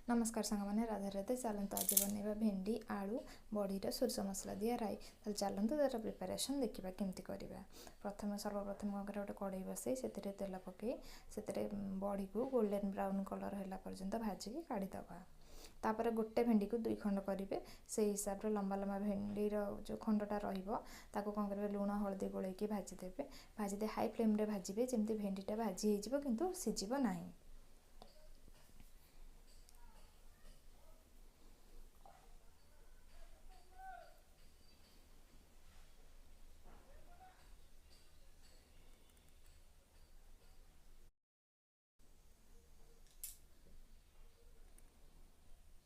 ନମସ୍କାର ସାଙ୍ଗମାନେ, ରାଧେ ରାଧେ। ଚାଲନ୍ତୁ ଆଜି ବନେଇବା ଭେଣ୍ଡି ଆଳୁ ବଡ଼ିର ସୋରିଷ ମସଲା ଦିଆ ରାଇ। ତାହେଲେ ଚାଲନ୍ତୁ ତା'ର ପ୍ରିପାରେସନ୍ ଦେଖିବା କେମିତି କରିବା। ପ୍ରଥମେ ସର୍ବପ୍ରଥମେ କ'ଣ କରିବା, ଗୋଟେ କଡ଼େଇ ବସେଇ ସେଥିରେ ତେଲ ପକାଇ ସେଥିରେ ବଡ଼ିକୁ ଗୋଲ୍ଡେନ୍ ବ୍ରାଉନ୍ କଲର୍ ହେଲା ପର୍ଯ୍ୟନ୍ତ ଭାଜିକି କାଢ଼ିଦେବା। ତାପରେ ଗୋଟେ ଭେଣ୍ଡିକୁ ଦୁଇ ଖଣ୍ଡ କରିବେ, ସେଇ ହିସାବରେ ଲମ୍ବା ଲମ୍ବା ଭେଣ୍ଡିର ଯେଉଁ ଖଣ୍ଡଟା ରହିବ ତାକୁ କ'ଣ କରିବେ, ଲୁଣ ହଳଦୀ ଗୋଳେଇକି ଭାଜିଦେବେ। ଭାଜିଦେଇ ହାଇ ଫ୍ଲେମ୍ରେ ଭାଜିବେ, ଯେମିତି ଭେଣ୍ଡିଟା ଭାଜି ହେଇଯିବ କିନ୍ତୁ ସିଝିବ ନାହିଁ।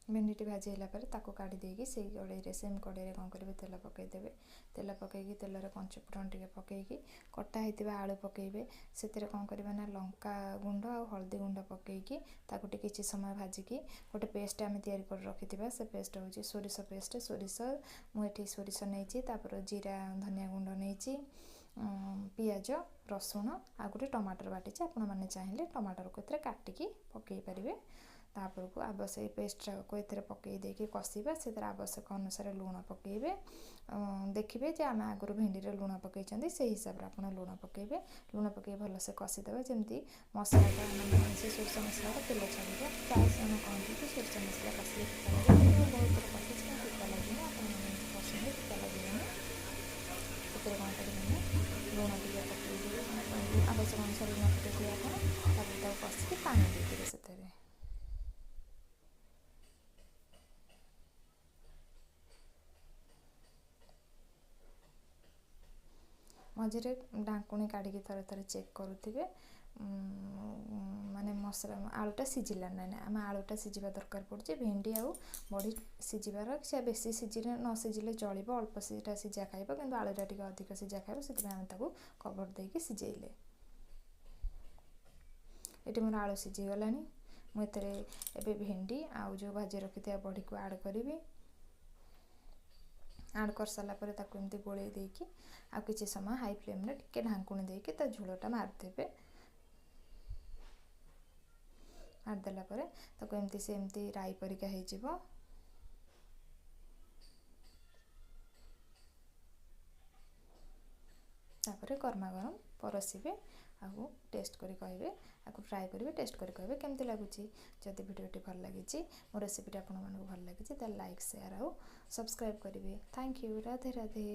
ଭେଣ୍ଡିଟି ଭାଜି ହେଲା ପରେ ତାକୁ କାଢ଼ି ଦେଇକି ସେଇ କଡ଼େଇରେ, ସେମ୍ କଡ଼େଇରେ କ'ଣ କରିବେ, ତେଲ ପକାଇଦେବେ। ତେଲ ପକାଇକି ତେଲରେ ପଞ୍ଚ ଫୁଟଣ ଟିକେ ପକାଇକି କଟା ହେଇଥିବା ଆଳୁ ପକାଇବେ। ସେଥିରେ କ'ଣ କରିବେ ନା, ଲଙ୍କା ଗୁଣ୍ଡ ଆଉ ହଳଦୀ ଗୁଣ୍ଡ ପକାଇକି ତାକୁ ଟିକେ କିଛି ସମୟ ଭାଜିକି ଗୋଟେ ପେଷ୍ଟ ଆମେ ତିଆରି କରି ରଖିଥିବା। ସେ ପେଷ୍ଟ ହେଉଛି ସୋରିଷ ପେଷ୍ଟ। ସୋରିଷ ମୁଁ ଏଠି ସୋରିଷ ନେଇଛି, ତାପରେ ଜିରା ଧନିଆ ଗୁଣ୍ଡ ନେଇଛି, ପିଆଜ ରସୁଣ ଆଉ ଗୋଟେ ଟମାଟର ବାଟିଛି। ଆପଣମାନେ ଚାହିଁଲେ ଟମାଟରକୁ ଏଥିରେ କାଟିକି ପକାଇ ପାରିବେ। ତାପରକୁ ଆବଶ୍ୟକ ପେଷ୍ଟଟାକୁ ଏଥିରେ ପକାଇ ଦେଇକି କଷିବା। ସେଥିରେ ଆବଶ୍ୟକ ଅନୁସାରେ ଲୁଣ ପକାଇବେ। ଦେଖିବେ ଯେ ଆମେ ଆଗରୁ ଭେଣ୍ଡିରେ ଲୁଣ ପକାଇଛନ୍ତି, ସେଇ ହିସାବରେ ଆପଣ ଲୁଣ ପକାଇବେ। ଲୁଣ ପକାଇ ଭଲସେ କଷିଦେବେ, ଯେମିତି ମସଲାଟା ମାନେ ସେ ସୋରିଷ ମସଲାଟା ତେଲ ଛାଡ଼ିବ। ପ୍ରାୟ ଜଣ କହନ୍ତି କି ସୋରିଷ ମସଲା କଷିଲେ ପିତା ଲାଗେ, କିନ୍ତୁ ମୁଁ ବହୁତ ଥର କଷିଛି କିନ୍ତୁ ପିତା ଲାଗେନି। ଆପଣମାନେ ଏମିତି କଷିଲେ ପିତା ଲାଗିବନି। ସେଥିରେ କ'ଣ କରିବେ ନା, ଲୁଣ ଟିକେ ପକାଇଦେବେ, ଆବଶ୍ୟକ ଅନୁସାରେ ଲୁଣ ପକାଇଦେବେ ଆପଣ। ତାପରେ ତାକୁ କଷିକି ପାଣି ଦେଇଦେବେ ସେଥିରେ। ମଝିରେ ଢାଙ୍କୁଣୀ କାଢ଼ିକି ଥରେ ଥରେ ଚେକ୍ କରୁଥିବେ, ମାନେ ମସଲା ଆଳୁଟା ସିଝିଲା ନା ନାହିଁ। ଆମେ ଆଳୁଟା ସିଝିବା ଦରକାର ପଡ଼ୁଛି, ଭେଣ୍ଡି ଆଉ ବଡ଼ି ସିଝିବାର ସେ ବେଶୀ ସିଝିଲେ ନ ସିଝିଲେ ଚଳିବ, ଅଳ୍ପ ସେଇଟା ସିଝା ଖାଇବ, କିନ୍ତୁ ଆଳୁଟା ଟିକେ ଅଧିକ ସିଝା ଖାଇବ, ସେଥିପାଇଁ ଆମେ ତାକୁ କଭର୍ ଦେଇକି ସିଝେଇଲେ। ଏଠି ମୋର ଆଳୁ ସିଝିଗଲାଣି। ମୁଁ ଏଥିରେ ଏବେ ଭେଣ୍ଡି ଆଉ ଯେଉଁ ଭାଜି ରଖିଥିବା ବଡ଼ିକୁ ଆଡ଼୍ କରିବି। ଆଡ଼୍ କରିସାରିଲା ପରେ ତାକୁ ଏମିତି ଗୋଳେଇ ଦେଇକି ଆଉ କିଛି ସମୟ ହାଇ ଫ୍ଲେମ୍ରେ ଟିକେ ଢାଙ୍କୁଣୀ ଦେଇକି ତା ଝୋଳଟା ମାରିଦେବେ। ମାରିଦେଲା ପରେ ତାକୁ ଏମିତି ସେ ଏମିତି ରାଇ ପରିକା ହେଇଯିବ। ତାପରେ ଗରମା ଗରମ ପରସିବେ ଆଉ ଟେଷ୍ଟ କରି କହିବେ। ଆକୁ ଟ୍ରାଏ କରିବେ, ଟେଷ୍ଟ କରି କହିବେ କେମିତି ଲାଗୁଛି। ଯଦି ଭିଡ଼ିଓଟି ଭଲ ଲାଗିଛି, ମୋ ରେସିପିଟି ଆପଣମାନଙ୍କୁ ଭଲ ଲାଗିଛି, ତାହେଲେ ଲାଇକ୍, ସେୟାର ଆଉ ସବସ୍କ୍ରାଇବ୍ କରିବେ। Thank you. Radhe Radhe.